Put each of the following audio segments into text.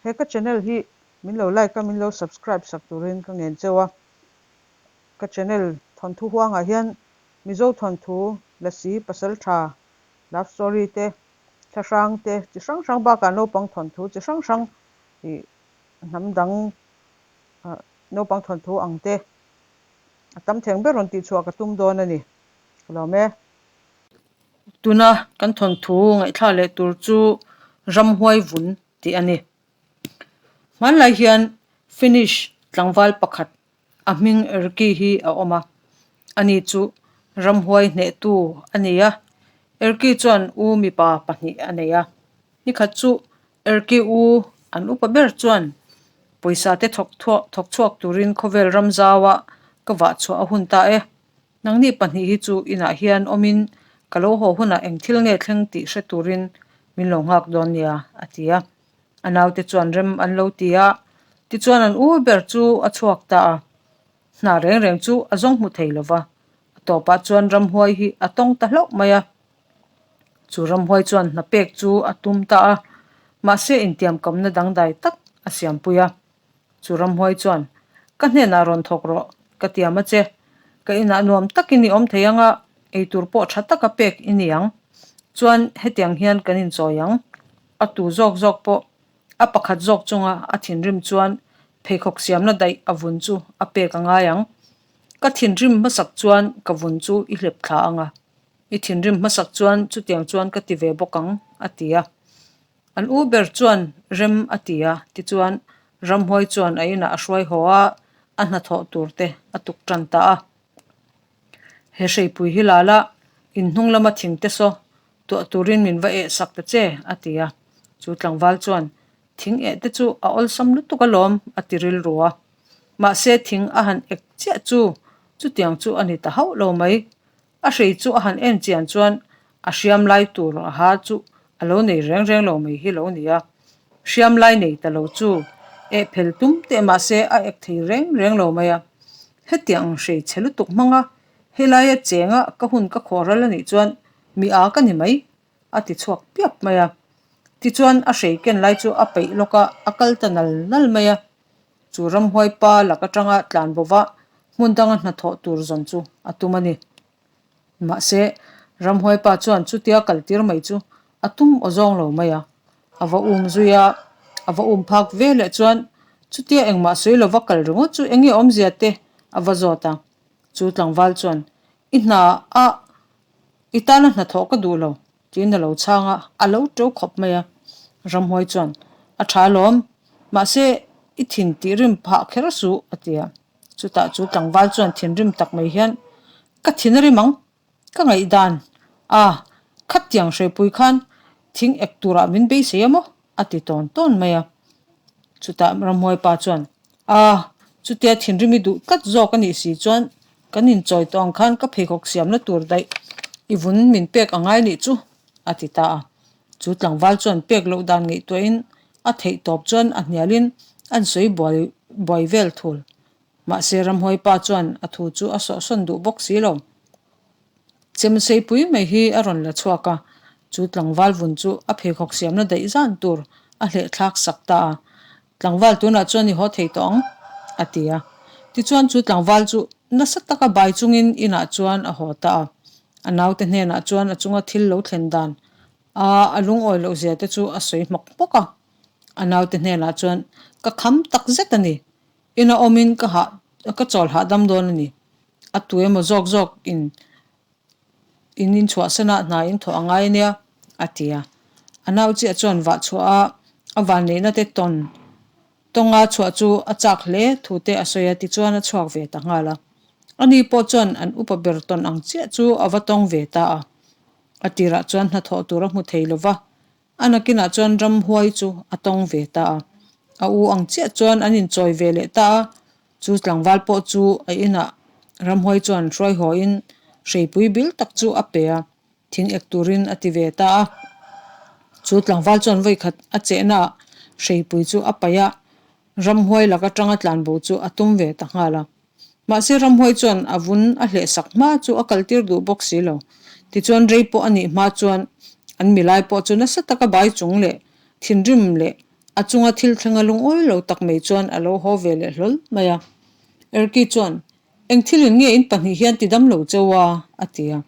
He ka channel hi min lo like a, min lo subscribe sak turin ka ngen cheu a. Ka channel thawnthu huangah hian Mizo thawnthu, Lasi, Pasaltha, Love story te, thlahrang te chi hrang hrang bakah naupang thawnthu chi hrang hrang ih hnam dang naupang thawnthu ang te a tam theng ber rawn tihchhuah ka tum dawn a ni. Ka lawm e. Tuna kan thawnthu ngaihthlak leh tur chu Ramhuai vun tih a ni. Hmanlai hian Finnish tlangval pakhat a hming Erkki hi a awm a, ani chu ramhuai hnehtu a ni a. Erkki chuan u mipa pahnih a nei a. Nikhat chu Erkki u an upa ber chuan pawisa te thawk thawk chhuak turin khawvel ram zaua ka vah chhuah a hun ta e. Nangni pahnih hi chu inah hian awmin ka lo haw hunah eng thil nge thleng tih hre turin min lo nghak dawn nia, a ti a. A naute chuan rem an lo ti a, tichuan an u ber chu a chhuak ta a. Hna reng reng chu a zawng hmu thei lo va, a tawpah chuan ramhuai hi a tawng ta hlauh mai a. Chu ramhuai chuan hna pek chu a tum ta a, mahse intiamkamna dangdai tak a siampui a. Chu ramhuai chuan, Ka hnenah rawn thawk rawh, ka tiam a che. Ka inah nuam takin i awm thei ang a, eitur pawh tha taka pek i ni ang. Chuan hetiang hian kan inchawi ang. A tu zawk zawk pawh a pakhat zawk chunga a thinrim chuan pheikhawk siamna daih a vun chu a pek a ngai ang. Ka thinrim hmasak chuan ka vun chu i hlep thla ang a, i thinrim hmasak chuan chutiang chuan ka ti ve bawk ang, a ti a. An u ber chuan rem a ti a, tichuan ramhuai chuan a inah a hruai haw a, a hnathawh tur te a tuk tan ta a. He hreipui hi la la, in hnung lama thing te saw tuah turin min va eh sak ta che, a ti a. Chu tlangval chuan, Thing eh te chu a awlsam lutuk alawm, a ti rilru a. Mahse thing a han ek chiah chu chutiang chu a ni ta hauh lo mai. A hrei chu a han en chian chuan a hriam lai tur a ha chu a lo nei reng reng lo mai hi lo ni a. Hriam lai nei ta lo chu eh phel tum teh mahse a ek thei reng reng lo mai a. Hetiang ang hrei chhe lutuk hmang a, helaia chenga ka hun ka khawh ral a nih chuan mi a ka ni mai a ti chhuak piap mai a. Tichuan a hrei ken lai chu a peih lawk a, a kal ta nal nal mai a. Chu ramhuai pa lak atanga tlan bova hmun danga hnathawh tur zawn chu a tum a ni. Mahse, ramhuai pa chuan chutia kaltir mai chu a tum aw zawng lo mai a. A va um zui a, a va um phak ve leh chuan chutia engmah sawi lova kal ringawt chu eng nge awmzia te a va zawt a. Chu tlangval chuan, I hna a, i tana hnathawh ka duh lo, Tiin a lo chhang a, a lo to khawp mai a. Ramhuai chuan, A tha alawm, mahse i thin tih rim phah kher suh, a ti a. Chutah chu tlangval chuan thinrim tak mai hian, Ka thin a rim ang, ka ngaihdan a, khatiang hreipui khan thing ek turah min beisei a maw? a ti tawn tawn mai a. Chutah Ramhuai pa chuan, A, chutia thinrim i duh tlat zawk a nih si chuan kan inchawi tawh ang khan ka pheikhawk siamna tur daih i vun min pek a ngai nih chu, a ti ta a. Chu tlangval chuan pek loh dan ngaihtuahin a theih tawp chuan a hnialin an sawi buai buai vel thul. Mahse Ramhuai pa chuan a thu chu a sawhsawn duh bawk si lo. Chemseipui mai hi a rawn la chhuak a, chu tlangval vun chu a pheikhawk siamna daih zan tur a hleh thlak sak ta a. Tlangval tunah chuan i haw thei tawh ang, a ti a. Tichuan chu tlangval chu nasa taka bai chungin inah chuan a haw ta a. A naute hnenah chuan a chunga thil lo thlen dan a a lungawi loh zia te chu a sawi hmawk hmawk a. A naute hnenah chuan, Ka kham tak zet a ni. Ina awmin ka hah ka chawl hahdam dawn a ni. A tu emaw zawk zawk in in inchhuahsan a, hna in thawh a ngai ania, a ti a. A nau chiah chuan vah chhuah a, a vanneihna te tawn tawnga chhuah chu a chak hle thu te a sawi a, tichuan a chhuak ve ta nghal a. Ani pawh chuan an upa ber tawn ang chiah chu a va tawng ve ta a. A tirah chuan hnathawh tur a hmu thei lo va, A nakinah chuan ramhuai chu a tawng ve ta a. A u ang chiah chuan an inchawi ve leh ta a. Chu tlangval pawh chu a inah ramhuai chuan hruai hawiin hreipui bil tak chu a pe a, thing ek turin a ti ve ta a. Chu tlangval chuan vawikhat a chehnaah hreipui chu a paih a, ramhuai lak atanga tlanbo chu a tum ve ta nghal a. Mahse ramhuai chuan a vun a hleh sak hma chu a kaltir duh bawk si lo. Tichuan rei pawh a nih hma chuan an milai pawh chu nasa taka bai chung leh thinrim leh A chunga thil thlenga lungawi lo tak mai chuan a lo haw ve leh hlawl mai a. Erki chuan, Eng thilin nge in pahnih hian ti dam lo cheu a? a ti a.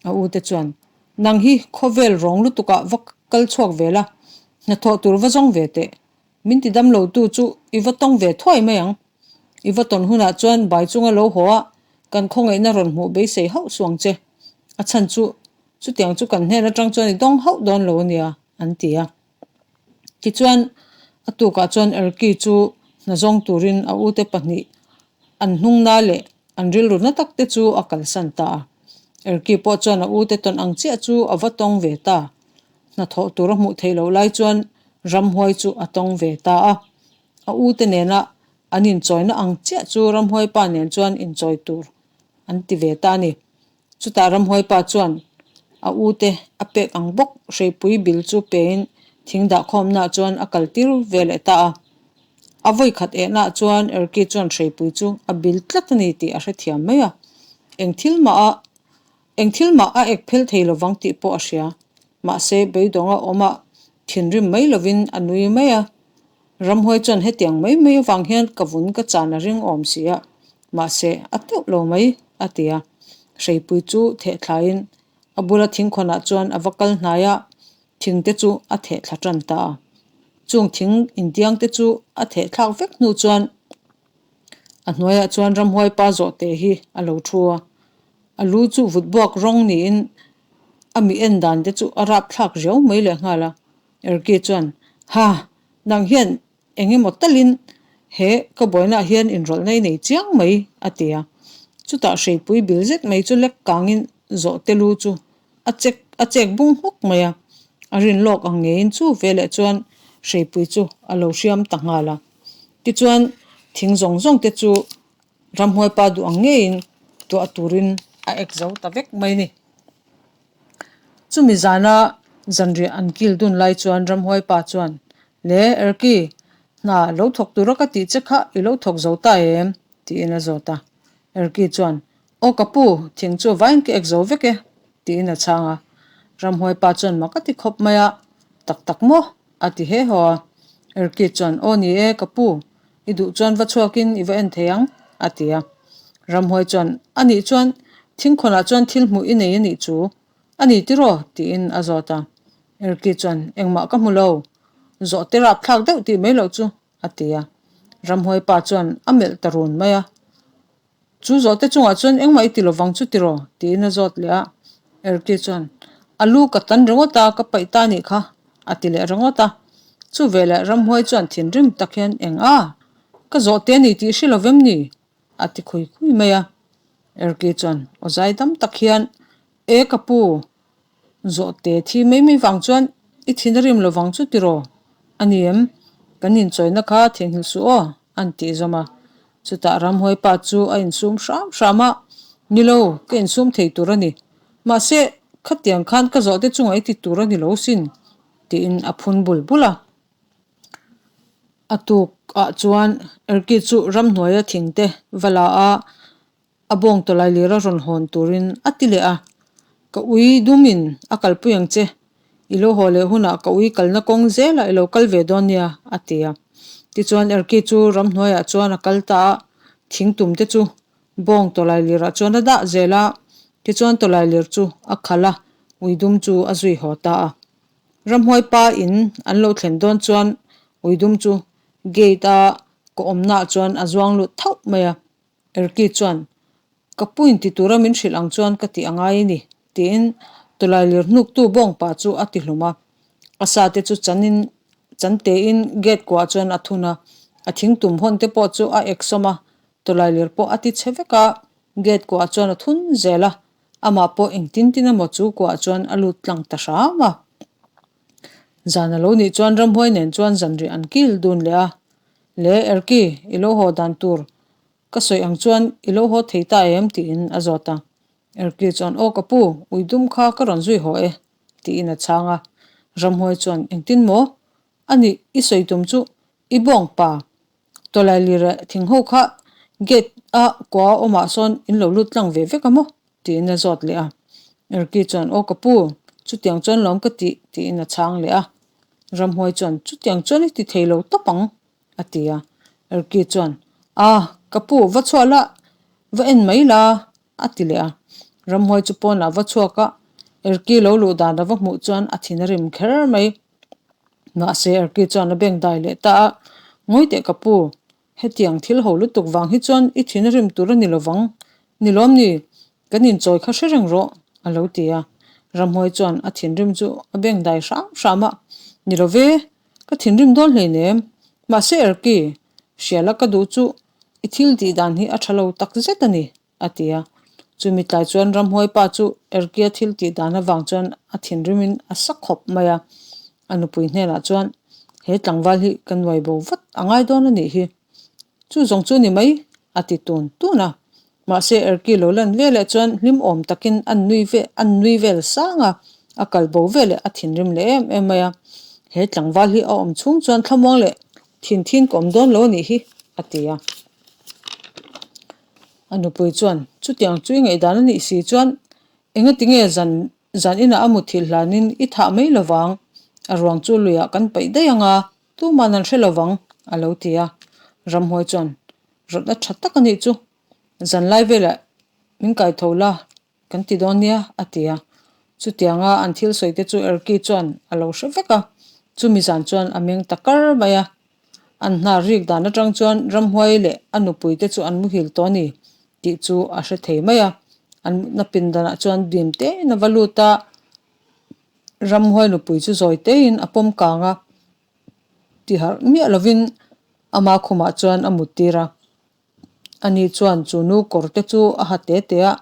A u te chuan, Nang hi khawvel rawng lutukah va kal chhuak ve la, hnathawh tur va zawng ve teh. Min ti dam lo tu chu i va tawng ve thuai mai ang. I va tawn hunah chuan bai chunga lo haw a, kan khawngaihna rawn hmuh beisei hauh suang che. A chhan chu, chutiang chu kan hnen atang chuan i dawng hauh dawn lo a nia, an ti a. Tichuan, a tukah chuan Erki chu hna zawng turin a ute pahnih an hnungna leh an rilru na tak te chu a kalsan ta a. Erki pawh chuan a ute tawn ang chiah chu a va tawng ve ta. Hnathawh tur a hmuh theih loh lai chuan ramhuai chu a tawng ve ta a. A ute nena an inchawina ang chiah chu ramhuai pa nen chuan inchawi tur an ti ve ta a ni. Chutah ramhuai pa chuan a ute a pek ang bawk hreipui bil chu pein thing dahkhawmnaah chuan a kal tir ve leh ta a. A vawi khat ehnaah chuan Erki chuan hreipui chu a bil tlat a ni tih a hrethiam mai a. Eng thil mah a eng thil mah a ek phel thei lovang tih pawh a hria. Mahse beidawnga awmah thinrim mai lovin a nui mai a. Ramhuai chuan hetiang mai mai avang hian ka vun ka chan a ring awm si a, mahse a teuh lo mai, a ti a. Hreipui chu theh thlaiin a bula thingkhawnah chuan a va kal hnai a, thing te chu a theh thla tan ta a. Chung thing intiang te chu a theh thlak vek hnu chuan a hnuaiah chuan ramhuai pa zawhte hi a lo thu a. A lu chu vut buak rawng niin a mi en dan te chu a rapthlak riau mai lehnghal a. Erki chuan, Ha! Nang hian eng emaw talin he ka buainaah hian inrawlhna i nei chiang mai, a ti a. Chutah hreipui bil zet mai chu lek kangin zawhte lu chu a chek a chek bung hmuk mai a. A rin lawk ang ngeiin chu veleh chuan hreipui chu a lo hriam ta nghal a. Tichuan, thing zawng zawng te chu ramhuai pa duh ang ngeiin tuah turin a ek zo ta vek mai a ni. Chumi zana zanriah an kil dun lai chuan ramhuai pa chuan, Le, Erki, hna lo thawk tura ka tih che kha i lo thawk zo ta em? tiin a zawt a. Erki chuan, Aw ka pu, thing chu vain ka ek zo vek e, tiin a chhang a. Ramhuai pa chuan mak a ti khawp mai a, Tak tak maw? a ti he haw a. Erki chuan, Aw ni e, ka pu, I duh chuan va chhuakin i va en thei ang, a ti a. Ramhuai chuan, A nih chuan thingkhawnah chuan thil hmuh i nei a nih chu, a ni tiraw? tiin a zawt a. Erki chuan, Engmah ka hmu lo, zawhte rapthlak deuh tih mai loh chu, a ti a. Ramhuai pa chuan a melh ta run mai a. Chu zawhte chungah chuan engmah i ti lovang chu tiraw? tiin a zawt leh a. Erki chuan, A lu ka tan ringawt a, ka paih ta anih kha, a ti leh ringawt a. Chu veleh ramhuai chuan thinrim tak hian, Eng a? Ka zawhte a ni tih hre lovem ni? a ti khui khui mai a. Erki chuan aw zai dam tak hian, E ka pu, Zawhte thi mai mai vang chuan i thin a rim lovang chu tiraw? A ni em? Kan inchawina kha theihnghilh suh aw, an tih zawm a. Chutah ramhuai pa chu a insum hram hram a, Ni lo, ka insum thei tur a ni. Mahse, khatiang khan ka zawhte chungah i ti tur a ni lo sin, tiin a phun bul bul a. A tuk ah chuan Erki chu ramhnuaia thingte va la a, A bawng tawlai lir a rawn hawn turin a ti leh a, Ka ui dumin a kalpui ang che, i lo haw leh hunah ka ui kalna kawng zelah i lo kal ve dawn nia, a ti a. Tichuan Erki chu ramhnuaiah chuan a kal ta a, thing tum te chu bawng tawlai lirah chuan a dah zel a, tichuan tawlai lir chu a khalh a, ui dum chu a zui haw ta a. Ramhuai pa in an lo thlen dawn chuan ui dum chu gate a ka awmnaah chuan a zuang lut thauh mai a. Erki chuan, Ka pu inti tura min hrilh ang chuan ka tih a ngai a ni, tiin tawlailir hnuktu bawngpa chu a ti hlum a. A sa te chu chanin chan tein gate kuah chuan a thun a, a thingtum hawn te pawh chu a ek sawm a, tawlailir pawh a ti chhe vek a, gate kuah chuan a thun zel a, amah pawh engtin tin emaw chu kuah chuan a lut tlang ta hram a. Zan a lo nih chuan ramhuai nen chuan zanriah an kil dun leh a, Le Erki, i lo haw dan tur ka sawi ang chuan i lo haw thei ta em? tiin a zawt a. Erki chuan, Aw ka pu, ui dum kha ka rawn zui haw e, tiin a chhang a. Ramhuai chuan, Engtin maw? A nih, i sawi tum chu i bawng pa tawlai lireh thing ho kha gate a kua awmah sawn in lo lut tlang ve vek a maw? tiin a zawt leh a. Erki chuan, Aw ka pu, chutiang chuan lawm ka tih, tiin a chhang leh a. Ramhuai chuan, Chutiang chuan i ti thei lo tawp ang, a ti a. Erki chuan, A, ka pu, va chhuah la, va en mai la, a ti leh a. Ramhuai chu pawnah va chhuak a, Erki lo luh dan a va hmuh chuan a thin a rim kher mai. Mahse, Erki chuan a beng dai leh ta a, Ngawi teh ka pu, Hetiang thil ho lutuk vang hi chuan i thin a rim tur a ni lovang, ni lawm ni? Kan inchawi kha hre reng rawh, a lo ti a. Ramhuai chuan a thinrim chu a beng dai hram hram a, Ni lo ve, ka thinrim dawn hleinem. Mahse Erki, hriala ka duh chu i thil tih dan hi a tha lo tak zet a ni, a ti a. Chumi tlai chuan Ramhuai pa chu Erkia thil tih dan avang chuan a thinrimin a sa khawp mai a. A nupui hnenah chuan, He tlangval hi ka nuai bo vat a ngai dawn a nih hi. Chu zawng chu ni mai, a ti tun tun a. Mahse Erki lo lan veleh chuan hlim awm takin an nui ve an nui vel sang a, a kal bo veleh a thinrim leh em em mai a. He tlangval hi a awm chhung chuan thlamuang leh thin thin ka awm dawn lo a nih hi, a ti a. A nupui chuan, Chutiang chu i ngaihdan a nih si chuan engati nge zan zan inah a muthilh hlanin i thah mai lovang, a ruang chu luiah kan paih daih ang a, tuman an hre lovang, a lo ti a. Ramhuai chuan, Rawtna tha tak a nih chu, zanlai velah min kai tho la, kan ti dawn nia, a ti a. Chutianga an thil sawi te chu Erki chuan a lo hre vek a, chumi zan chuan a meng ta kar mai a. An hna rik dan atang chuan Ramhuai leh a nupui te chu an muhil tawh a ni tih chu a hre thei mai a. An mutna pindanah chuan dim tein a va lut a, Ramhuai nupui chu zawi tein a pawm kang a, tiharh miah lovin ama khumah chuan a muttir a. Ani chuan chu nu kawr te chu a ha te te a,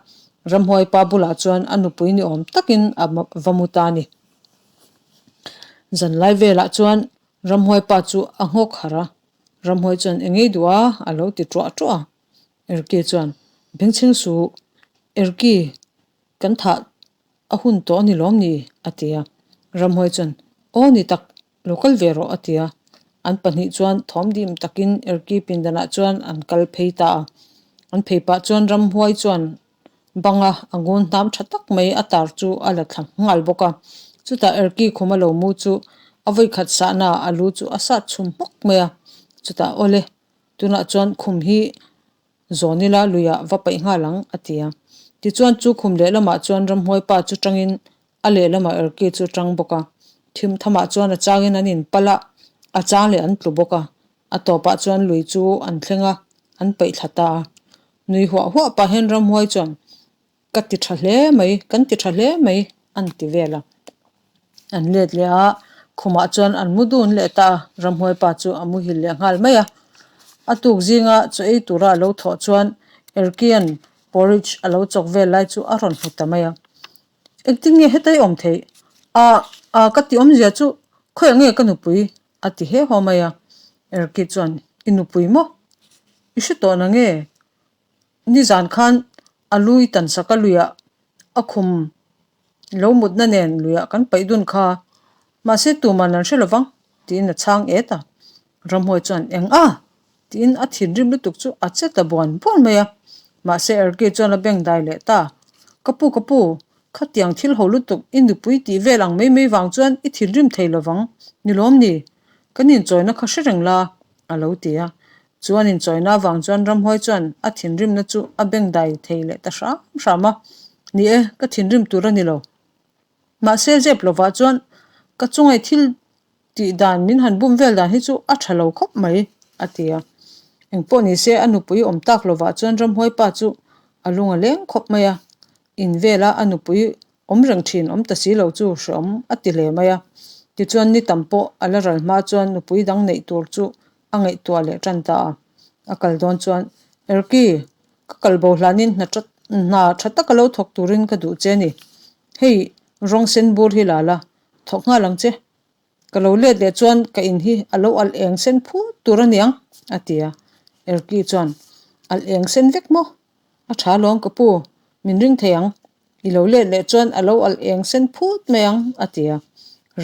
ramhuai pa bulah chuan a nupui ni awm takin a va mu ta a ni. Zanlai velah chuan ramhuai pa chu a nghawk harh a, ramhuai chuan eng ei duh a a lo ti tuah tuah a. Erki chuan, Bengchheng suh, Erki, kan thah a hun tawh a ni lawm ni? a ti a. Ramhuai chuan, Aw ni tak, Lo kal ve rawh a ti a. An pahnih chuan thawm dim takin Erki pindanah chuan an kal phei ta a. An phei pah chuan ramhuai chuan banga a ngun hnam tha tak mai a tar chu a la thla nghal bawk a. Chutah Erki khum a lo mu chu a vawikhat sahna a lu chu a sat chhum hmawk mai a. Chutah awle tunah chuan khum hi Zawn ila luiah va paih nghal ang, a ti a. Tichuan chu khum lehlamah chuan ramhuai pa chu tangin a lehlamah Erki chu tang bawk a. Thim thamah chuan a changin an inpalh a, a chang leh an tlu bawk a. A tawpah chuan lui chu an thleng a, an paih thla ta a. Nui huah huah pah hian ramhuai chuan, Ka ti tha hle mai, kan ti tha hle mai, an ti vel a. An let leh a, khumah chuan an mu dun leh ta a, ramhuai pa chu a muhil leh nghal mai a. A tuk zinga chaw ei tura a lo thawh chuan Erkian porridge a lo chawk vel lai chu a rawn hmu ta mai a. Engtin nge hetai awm theih? A, a, ka ti awmzia chu khawiah nge ka nupui? A ti he haw mai a. Erki chuan, I nupui maw? I hre tawh na nge? Nizan khan a lui tansak a luiah a khum lo mutna nen luiah kan paih dun kha mahse tuman an hre lovang tiin a chhang et a. Ramhuai chuan eng a? tiin a thinrim lutuk chu a che ta buan buan mai a. Mahse Erki chuan a beng dai leh ta. Ka pu ka pu, khatiang thil ho lutuk i nupui tih vel ang mai mai vang chuan i thinrim thei lovang ni lawm ni? Kan inchawina kha hre reng la a lo ti a. Chuan inchawina avang chuan ramhuai chuan a thinrimna chu a beng dai thei leh ta hram hram a, Ni e, ka thinrim tur a ni lo. Mahse zep lovah chuan ka chungai thil tih dan min han bum vel dan hi chu a tha lo khawp mai, a ti a. Engpawh ni se a nupui awm tak lovah chuan ramhuai pa chu a lung a leng khawp mai a, in vela a nupui Awm reng thin awm ta si lo chu hreawm a ti hle mai a. Tichuan ni tam pawh a la ral hma chuan nupui dang neih tur chu a ngaihtuah leh tan ta a. A kal dawn chuan, Erki, ka kal bo hlanin hna tha hna tha taka lo thawk turin ka duh che a ni. Hei rawng sen bur hi la la, thawk nghal ang che. Ka lo let leh chuan ka in hi a lo alh eng sen phut tur a niang, a ti a. Erki chuan, Alh eng sen vek maw? A tha lawm ka pu, min ring thei ang. I lo let leh chuan a lo alh eng sen phut mai ang, a ti a.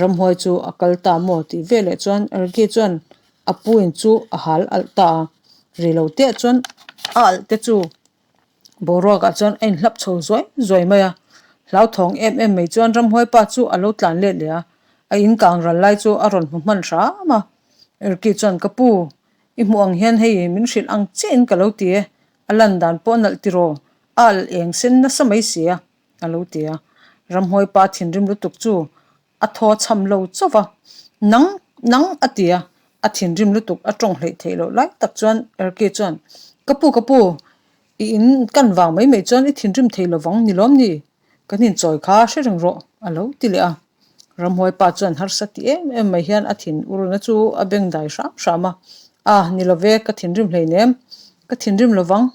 Ramhuai chu a kal ta maw tih veleh chuan Erki chuan a pu in chu a hal alh ta a. Ri lo teh chuan a alh te chu boruakah chuan a inhlap chho zuai zuai mai a. Hlauthawng em em mai chuan ramhuai pa chu a lo tlan let leh a. A in kang ral lai chu a rawn hmu hman hram a. Erki chuan, Ka pu, i hmuh ang hian hei min hrilh ang chiahin ka lo ti e, a lan dan pawh a nalh tiraw, a alh eng sen nasa mai si a, a lo ti a. Ramhuai pa thinrim lutuk chu a thaw chham lo chauh va, Nang, nang a ti a, a thinrim lutuk a tawng hleih theih loh lai tak chuan Erki chuan, Ka pu, ka pu, i in kan vang mai mai chuan i thinrim thei lovang ni lawm ni? Kan inchawi kha hre reng rawh, a lo ti leh a. Ramhuai pa chuan harsa ti em em mai hian a thin urna chu a beng dai hram hram a, A, ni lo ve, ka thinrim hleinem, ka thinrim lovang.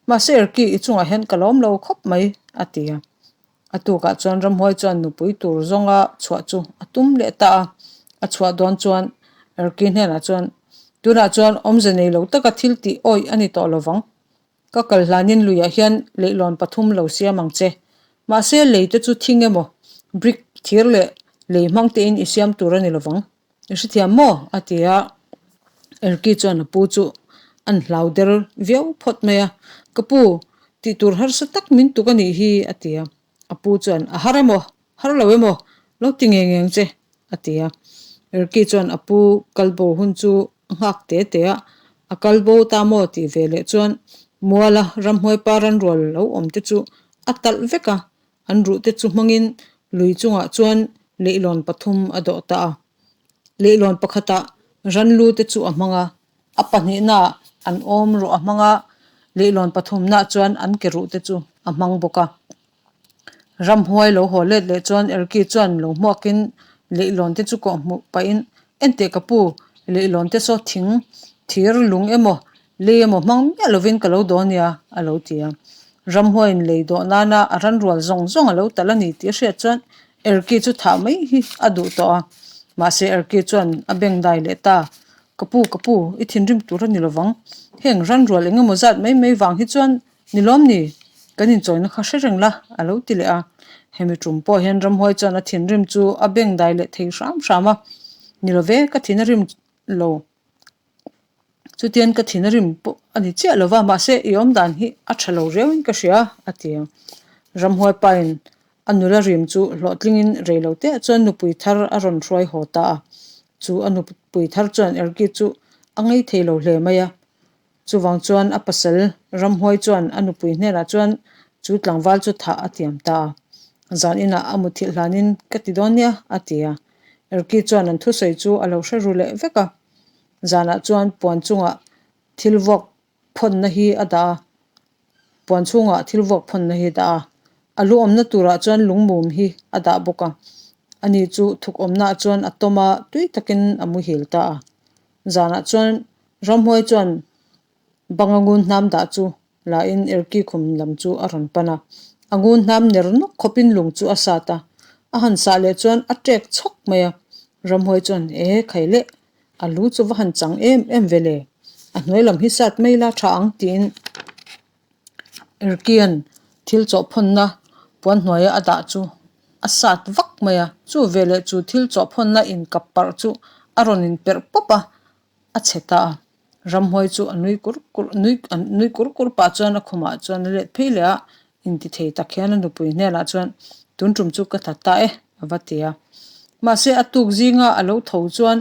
Mahse Erki, i chungah hian ka lawm lo khawp mai, a ti a. A tukah chuan Ramhuai chuan nupui tur zawnga chhuah chu a tum leh ta a. A chhuah dawn chuan Erki hnenah chuan, Tunah chuan awmze nei lo taka thil tih awih a ni tawh lovang. Ka kal hlanin luiah hian leihlawn pathum lo siam ang che. Mahse, lei te chu thing emaw, brick, thir leh lei hmang tein i siam tur a ni lovang. I hrethiam maw? a ti a. Erki chuan a pu chu an hlau der viau phawt mai a. Ka pu, tih tur harsa tak min tuk a nih hi, a ti a. A pu chuan, A har emaw, har lo emaw, lo ti ngei ngei ang che, a ti a. Erki chuan a pu kalbo hun chu a nghak te te a, a kalbo ta maw tih ve leh chuan muala ramhnuai pa ranrual lo awm te chu a talh vek a, an ruh te chu hmangin lui chungah chuan leihlawn pathum a dawh ta a. Leihlawn pakhatah ranlu te chu a hmang a, A pahnihnaah an awm ruh a hmang a, leihlawn pathumnaah chuan an ke ruh te chu a hmang bawk a. Ramhuai lo haw let leh chuan Erki chuan lo hmuakin leihlawn te chu kawh hmuh pahin, Enteh ka pu, leihlawn te saw thing, thir, lung emaw, lei emaw hmang miah lovin ka lo dawn nia, a lo ti a. Ramhuaiin lei dawh nana a ranrual zawng zawng a lo talh a ni tih a hriat chuan Erki chu thah mai hi a duh tawh a. Mahse Erki chuan a bengdai leh ta. Ka pu, ka pu, i thinrim tur a ni lovang. Heng ranrual eng emaw zat mai mai vang hi chuan ni lawm ni? Kan inchawina kha hre reng la, a lo ti leh a. Hemi tum pawh hian ramhuai chuan a thinrim chu a beng dai leh thei hram hram a. Ni lo ve, ka thin a rim lo. Chutian ka thin a rim pawh a ni chiah lo va, mahse i awmdan hi a tha lo riauin ka hria, a ti a. Ramhuai pain A nula rim chu hlawhtlingin rei lo te chuan nupui thar a rawn hruai haw ta a. Chu a nupui thar chuan Erki chu a ngei thei lo hle mai a. Chuvang chuan a pasal Ramhuai chuan a nupui hnenah chuan chu tlangval chu thah a tiam ta a. Zan inah a muthilh hlanin ka ti dawn nia, a ti a. Erki chuan an thusawi chu a lo hre ru leh vek a. Zanah chuan puan chungah thil vuak phawnna hi a dah a, puan chhungah thil vuak phawnna hi a dah a, a lu awmna turah chuan lungmum hi a dah bawk a, ani chu thuk awmnaah chuan a tawm a, tui takin a muhil ta a. Zanah chuan ramhuai chuan banga ngun hnam dah chu la in Erki khum lam chu a rawn pan a, a ngun hnam ner nawk khawpin lung chu a sat a, a han sah leh chuan a ṭek chhawk mai a, ramhuai chuan e khai leh A lu chu va han chang em em ve le, a hnuai lam hi sat mai la tha ang tiin Erkian thil chawhphawnna puan hnuaia a dah chu a sat vak mai a, chu veleh chu thil chawhphawnna inkap parh chu a rawn inperh pawp a, a chhe ta a. Ramhuai chu a nui kur kur nui a nui kur kur pah chuan a khumah chuan a let phei leh a, intithei tak hian a nupui hnenah chuan tun tum chu ka that ta e a va ti a. Mahse a tuk zinga a lo tho chuan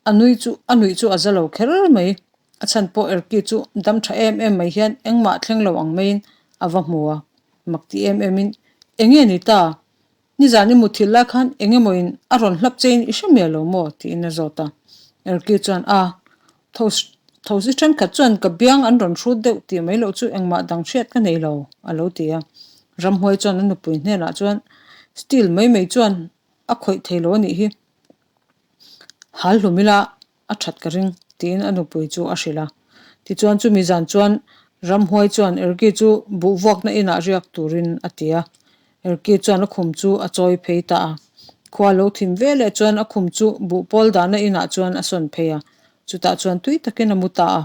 a nui chu a nuih chu a za lo kher mai. A chhan pawh Erki chu dam tha em em mai hian engmah thleng lo ang maiin a va hmu a, mak ti em emin enge ni ta? Nizan i muthilh lai khan eng emaw in a rawn hlap che in i hre miah lo maw? tiin a zawt a. Erki chuan, A, thosi thenkhat chuan ka biang an rawn hrut deuh tih mai loh chu engmah dang hriat ka nei lo, a lo ti a. Ramhuai chuan a nupui hnenah chuan, Steel mai mai chuan a khawih thei lo a nih hi. Hal hlum ila a that ka ring, tiin a nupui chu a hrilh a. Tichuan chumi zan chuan Ramhuai chuan Erki chu buh vuakna inah riak turin a ti a. Erki chuan a khum chu a chawi phei ta a. Khua lo thim ve leh chuan a khum chu buh pawl dahna inah chuan a sawn phei a, chutah chuan tui takin a mu ta a.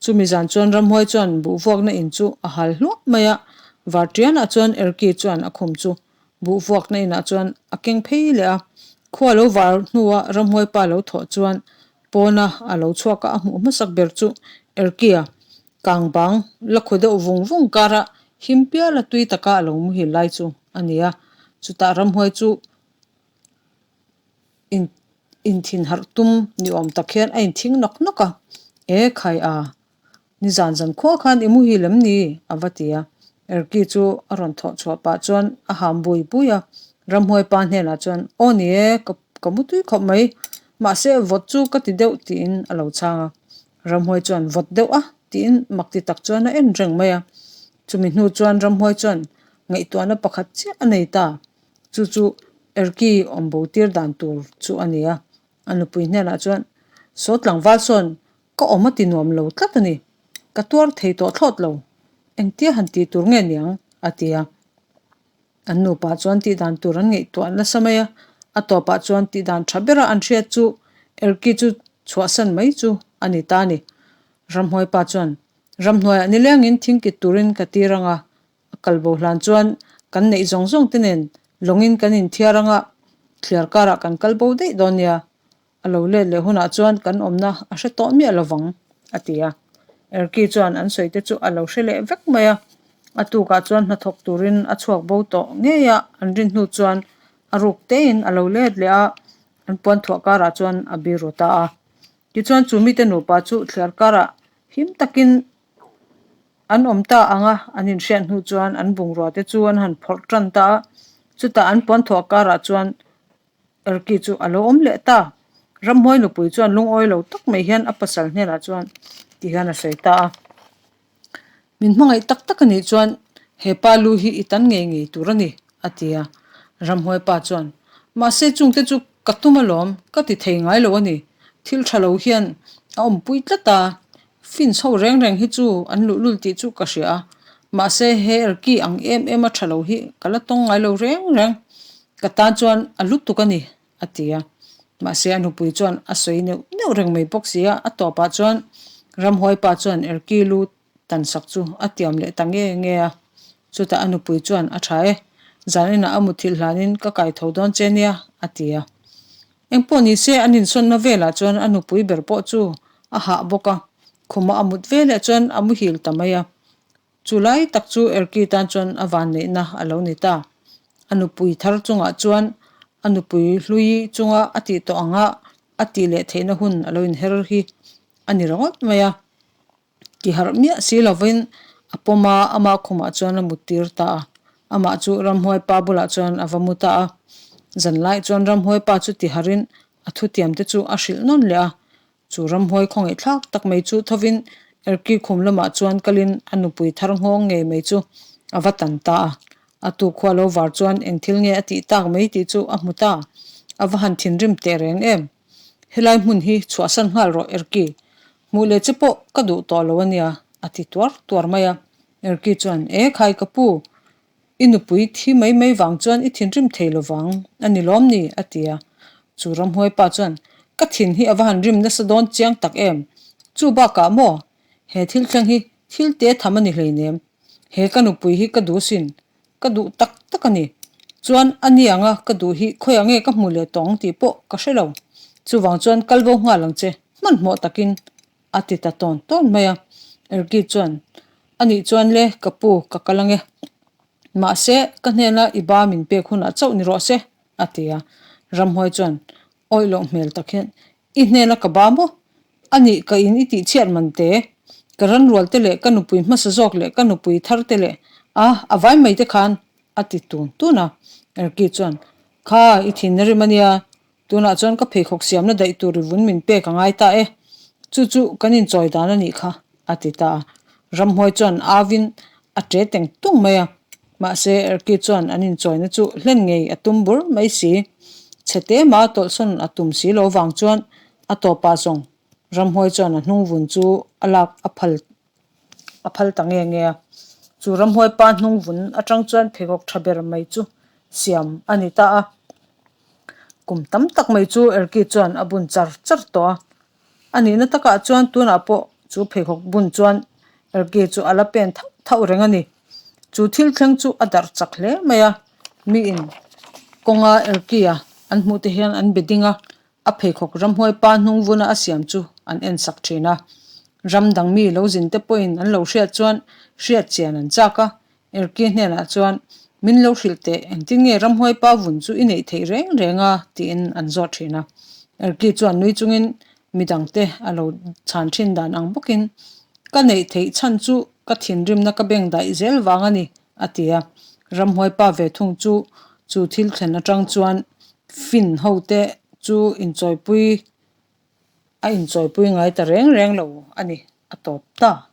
Chumi zan chuan Ramhuai chuan buh vuakna in chu a hal hluah mai a, Vartianah chuan Erki chuan a khum chu buh vuakna inah chuan a keng phei leh a. Khua lo var hnua Ramhuai pa lo thawh chuan pawna a lo chhuak a, a hmuh hmasak ber chu Erkia kang bang la khaw deuh vung vung kara him piala tui taka a lo muhil lai chu a ni a. Chutah Ramhuai chu. In inthin harh tum ni awm tak hian a inthing nawk nawk a, E khai a, nizan zan khuah khan i muhil em ni? a va ti a. Erki chu a rawn thawh chhuah pah chuan a ham bui bui a, Ramhuai pa hnenah chuan, Aw ni e, ka ka mu tui khawp mai, mahse vawt chu ka ti deuh tiin a lo chhang a. Ramhuai chuan, Vawt deuh a? tiin mak ti tak chuan a en reng mai a. Chumi hnu chuan Ramhuai chuan ngaihtuahna pakhat chiah a nei ta. Chu chu Erki awm bo tir dan tur chu a ni a. A nupui hnenah chuan, Saw tlangval sawn ka awm a ti nuam lo tlat a ni. Ka tuar thei tawh thlawt lo. Engtia han tih tur nge niang? a ti a. An nupa chuan tih dan tur an ngaihtuah nasa mai a. A tawpah chuan tih dan tha bera an hriat chu Erki chu chhuahsan mai chu a ni ta a ni. Ramhuai pa chuan, Ramhnuaiah nilengin thingkit turin ka tir ang a, A kal bo hlan chuan kan neih zawng zawng te nen lawngin kan inthiar anga thliar karah kan kal bo daih dawn nia. A lo let leh hunah chuan kan awmna a hre tawh miah lovang, a ti a. Erki chuan an sawi te chu a lo hre leh vek mai a. A tukah chuan hnathawk turin a chhuak bo tawh ngei a, an rin hnu chuan a ruk tein a lo let leh a, an puan thuah karah chuan a biru ta a. Tichuan chu mite nupa chu thliar karah him takin An awm ta ang a, an inhriat hnu chuan an bungrua te chu an han phawrh tan ta a, chutah an puan thuah karah chuan Erki chu a lo awm leh ta. Ramhuai nupui chuan lungawi lo tak mai hian a pasal hnenah chuan ti hian a sawi ta a, Min hmangaih tak tak a nih chuan he pa lu hi i tan ngei ngei tur a ni, a ti a. Ramhuai pa chuan, Mahse chungte chu ka tum alawm, ka ti thei ngai lo a ni, thil tha lo hian a awmpui tlat a, Fins ho reng reng hi chu an luhlul tih chu ka hria a, mahse he erki ang em em a tha lo hi ka la tawng ngai lo reng reng. Ka tan chuan a lutuk a ni, a ti a. Mahse a nupui chuan a sawi neuh neuh reng mai bawk si a, a tawpah chuan ramhuai pa chuan erki lu tan sak chu a tiam leh ta nge nge a. Chutah a nupui chuan a tha e, zan inah a muthilh hlanin ka kai tho dawn che nia, a ti a. Engpawh ni se an insawnna velah chuan a nupui ber pawh chu a hah bawk a, khuma a mut veleh chuan a muhil ta mai a. Chu lai tak chu Erki tan chuan a vanneihna a lo ni ta. A nupui thar chungah chuan a nupui hlui chunga a tih tawh anga a tih leh theihna hun a lo inher hi a ni ringawt mai a. Ti harh miah si lovin a pawm a, ama khumah chuan a mut tir ta a. Amah chu ramhuai pa bulah chuan a va mu ta a. Zanlai chuan ramhuai pa chu ti harhin a thutiam te chu a hrilh nawn leh a. Chu ramhuai khawngaih thlak tak mai chu thovin Erki khum lamah chuan kalin a nupui thar nghawng ngei mai chu a va tan ta a. A tukhua lo var chuan eng thil nge a tih tak mai tih chu a hmu ta. A va han thinrim teh reng em! Helai hmun hi chhuahsan nghal rawh Erki, hmuh leh che pawh ka duh tawh lo ania a ti tuar tuar mai a. Erki chuan, E khai ka pu, i nupui thi mai mai vang chuan i thinrim thei lo vang a ni lawm ni? a ti a. Chu ramhuai pa chuan, Ka thin hi a va han rim nasa dawn chiang tak em? Chu bakah maw? He thil thleng hi thil te tham a ni hleinem. He ka nupui hi ka duh sin, Ka duh tak tak a ni. Chuan a ni anga ka duh hi khawiah nge ka hmu leh tawh ang tih pawh ka hre lo. Chuvang chuan kal bo nghal ang che, hmanhmawh takin a ti ta tawn tawn mai a. Erki chuan, A nih chuan le, ka pu, ka kal ange. Mahse, ka hnena i ba min pek hunah chauh ni rawh se, a ti a. Ramhuai chuan awih loh hmel tak hian, I hnena ka ba maw? A nih ka in i tih chhiat man te, ka ranrual te leh ka nupui hmasa zawk leh ka nupui thar te leh a a vai mai te khan a ti tun tun a. Erki chuan, Kha, i thin a rim a nia, tunah chuan ka pheikhawk siamna daih tur i vun min pek a ngai ta e. Chu chu kan inchawi dan a nih kha, a ti ta a. Ramhuai chuan avin a ṭe teng tung mai a. Mahse, Erki chuan an inchawina chu hlen ngei a tum bur mai si. Chhe te mah tawlhsawn a tum si lo vang chuan a tawpah zawng ramhuai chuan a hnung vun chu a lak a phal a phal ta nge nge a. Chu ramhuai pa hnung vun atang chuan pheikhawk tha ber mai chu siam a ni ta a. Kum tam tak mai chu Erki chuan a bun char char tawh a. A nihna takah chuan tunah pawh chu pheikhawk bun chuan Erki chu a la pen thauh thauh reng a ni. Chu thil thleng chu a darh chak hle mai a, miin kawnga Erki-a an hmuh te hian an be ding a, a pheikhawk ramhuai pa hnung vuna a siam chu an en sak thin a. Ram dang mi lo zin te pawhin an lo hriat chuan hriat chian an chak a, Erki hnenah chuan Min lo hrilh teh, engtin nge ramhuai pa vun chu i neih theih reng reng a? tiin an zawt thin a. Erki chuan nui chungin midangte a lo chhan thin dan ang bawkin, Ka neih theih chhan chu ka thinrimna ka beng daih zel vang a ni, a ti a. Ramhuai pa ve thung chu chu thil thlen atang chuan fin hote chu inchawipui a inchawipui ngai ta reng reng lo a ni, a tawp ta.